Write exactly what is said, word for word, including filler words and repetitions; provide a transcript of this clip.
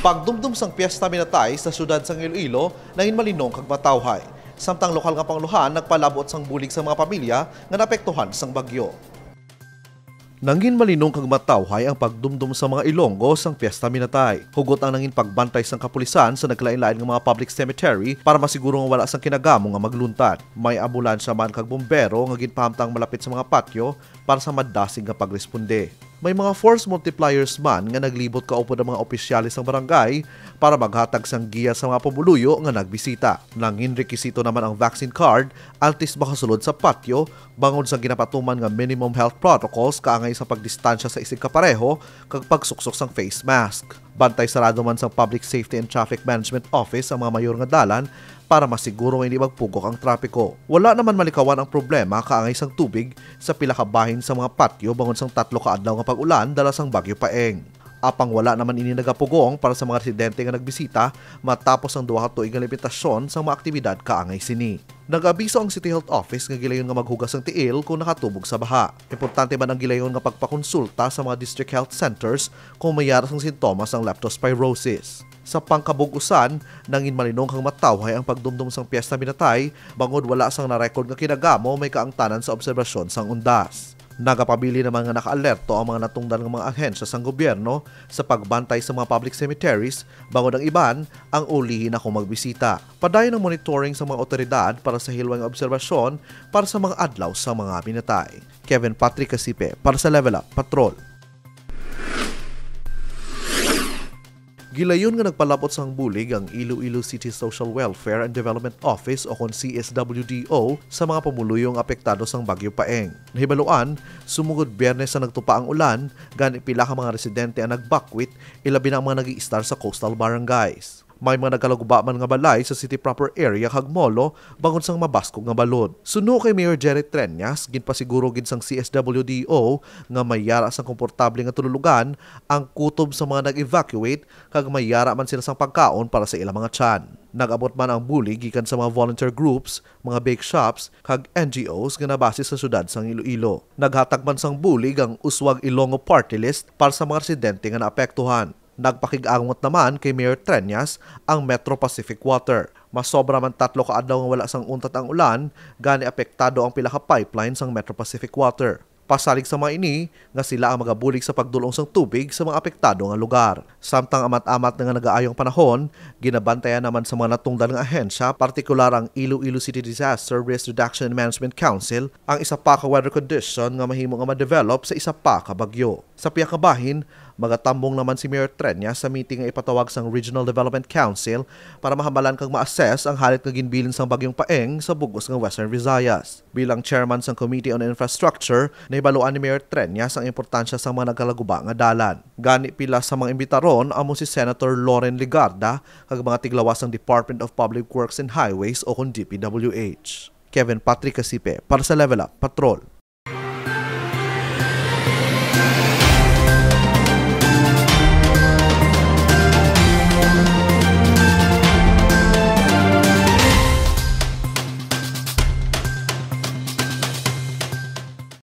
Pagdumdom sang Piesta Minatay sa siyudad sang Iloilo nangin malinong kag matawhay, samtang lokal nga pangulohan nagpalabot sang bulig sa mga pamilya nga naapektuhan sang bagyo. Nangin malinong kag matawhay ang pagdumdom sa mga Ilonggo sang Piesta Minatay, hugot ang nangin pagbantay sang kapulisan sa nagkalain-lain nga mga public cemetery para masiguro nga wala sang kinagamo nga magluntad. May ambulansya man kag bombero nga ginpahamtang malapit sa mga patyo para sa madasig nga pagresponde. May mga force multipliers man nga naglibot kaupod ang mga opisyales sang barangay para maghatag sang giya sa mga pumuluyo nga nagbisita. Nangin rekisito naman ang vaccine card antes makasulod sa patyo, bangod sa ginapatuman nga minimum health protocols kaangay sa pagdistansya sa isigkapareho kag pagsuksok sang face mask. Bantay sarado man sang Public Safety and Traffic Management Office ang mga mayor nga dalan para masiguro nga hindi magpugok ang trapiko. Wala naman malikawan ang problema kaangay sang tubig sa pila ka bahin sa mga patyo bangod sang tatlo ka adlaw nga pag-ulan dala sang Bagyo Paeng. Apang wala naman ini nagapugong para sa mga residente nga nagbisita matapos ang duha ka tuig nga limitasyon sa mga aktibidad kaangay sini. Nag-abiso ang City Health Office nga gilayon nga maghugas ang tiil kung nakatubog sa baha. Importante man ang gilayon nga pagpakonsulta sa mga district health centers kung may yara sang sintomas sang leptospirosis. Sa pangkabug-usan, nangin malinong kag matawhay ang pagdumdom sang Piesta Minatay, bangod wala sang na-record nga kinagamo may kaangtanan sa obserbasyon sang undas. Nagapabilin naman nga naka-alerto ang mga natungdan nga mga ahensya sang gobyerno sa pagbantay sa mga public cemeteries, bangod ang iban ang ulihi na kung magbisita. Padayon ang monitoring sa mga awtoridad para sa hilway nga obserbasyon para sa mga adlaw sa mga minatay. Kevin Patrick Casipe para sa Level Up Patrol. Gilayon nga nagpalabot sang bulig ang Iloilo City Social Welfare and Development Office o kon C S W D O sa mga pumuluyo nga apektado sang Bagyo Paeng. Nahibaluan, sumugod Biyernes sa nagtupa ang ulan, gani pila ka mga residente ang nagbakwit, ilabi na ang mga nag-iistar sa coastal barangays. May mga nagkalaguba man nga balay sa city proper area kag Molo bangod sang mabaskog nga balod. Suno kay Mayor Jerry Treñas, ginpasiguro gid sang C S W D O nga may yara sang komportable nga tululugan ang kutob sa mga nag-evacuate kag may yara man sila sang pagkaon para sa ilang mga tiyan. Nag-abot man ang bulig gikan sa mga volunteer groups, mga bake shops, kag N G Os nga nabase sa siyudad sang Iloilo. Naghatag man sang bulig ang Uswag Ilonggo Party List para sa mga residente nga naapektuhan. Nagpakigangot naman kay Mayor Treñas ang Metro Pacific Water. Masobra man tatlo ka adlaw nga wala sang untat ang ulan, gani apektado ang pila ka pipeline sang Metro Pacific Water. Pasalig sa mga ini nga sila ang magabulig sa pagdul-ong sang tubig sa mga apektado nga lugar. Samtang amat-amat na nga nagaayo ang panahon, ginabantayan naman sa mga natungdan nga ahensya, partikular ang Iloilo City Disaster Risk Reduction and Management Council, ang isa pa ka weather condition nga mahimo nga ma-develop sa isa pa ka bagyo. Sa pihak nga bahin, magatambong naman si Mayor Treñas sa meeting nga ipatawag sang Regional Development Council para mahambalan kag ma-assess ang halit nga ginbilin sang Bagyong Paeng sa bug-os nga Western Visayas. Bilang chairman sang Committee on Infrastructure, nahibaluan ni Mayor Treñas ang importansya sang mga nagkalaguba nga dalan. Gani, pila sa mga imbitaron amo si Senator Loren Legarda kag mga tiglawas sang Department of Public Works and Highways o kon D P W H. Kevin Patrick Casipe para sa Level Up Patrol.